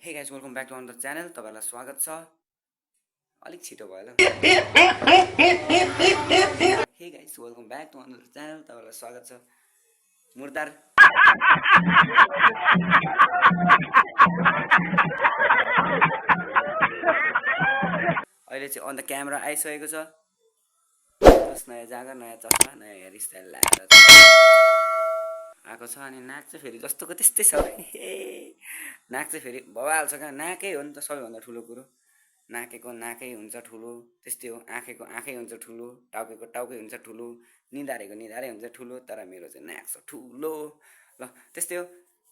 हे guys welcome back to another channel. तपाईहरुलाई स्वागत छ। अलिक छिटो भयो ल। Hey guys welcome back to another channel. तपाईहरुलाई स्वागत छ। मुर्दार अहिले चाहिँ अन द क्यामेरा आइसकेको छ। नयाँ जागर, नयाँ चस्मा, नयाँ हेयर स्टाइल लगाएर आएको छ। अनि नाक चाहिँ फेरि जस्तोको त्यस्तै छ। नाक चाहिँ फेरि बवाल छ क्या। नाकै हो नि त सबैभन्दा ठुलो कुरो। नाकेको नाकै हुन्छ ठुलो, त्यस्तै हो। आँखेको आँखै हुन्छ ठुलो, टाउकेको टाउकै हुन्छ ठुलो, निधारेको निधारै हुन्छ ठुलो। तर मेरो चाहिँ नाक छ ठुलो। ल त्यस्तै हो।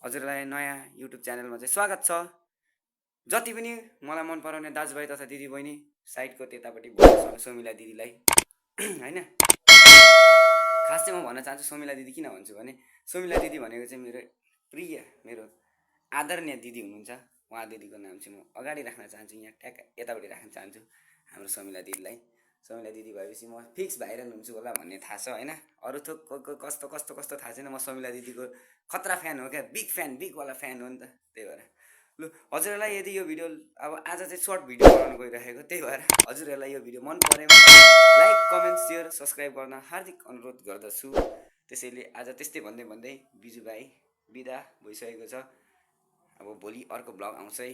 हजुरलाई नयाँ युट्युब च्यानलमा चाहिँ स्वागत छ। जति पनि मलाई मन पराउने दाजुभाइ तथा दिदीबहिनी साइडको त्यतापट्टि सोमिला दिदीलाई होइन, खास चाहिँ म भन्न चाहन्छु सोमिला दिदी। किन भन्छु भने सोमिला दिदी भनेको चाहिँ मेरो प्रिय, मेरो आदरणीय दिदी हुनुहुन्छ। उहाँ दिदीको नाम चाहिँ म अगाडि राख्न चाहन्छु, यहाँ ट्याक यतापट्टि राख्न चाहन्छु हाम्रो सोमिला दिदीलाई। सोमिला दिदी भएपछि म फिक्स भाइरल हुन्छु होला भन्ने थाहा छ होइन। अरू थोक कस्तो कस्तो कस्तो थाहा छैन। म सोमिला दिदीको खतरा फ्यान हो क्या, बिग फ्यान, बिगवाला फ्यान हो नि त। त्यही भएर लु हजुरहरूलाई यदि यो भिडियो अब आज चाहिँ सर्ट भिडियो बनाउनु गइरहेको, त्यही भएर हजुरहरूलाई यो भिडियो मन परेमा लाइक कमेन्ट सेयर सब्सक्राइब गर्न हार्दिक अनुरोध गर्दछु। त्यसैले आज त्यस्तै भन्दै भन्दै बिजु भाइ बिदा भइसकेको छ। अब भोलि अर्को ब्लग आउँछ है।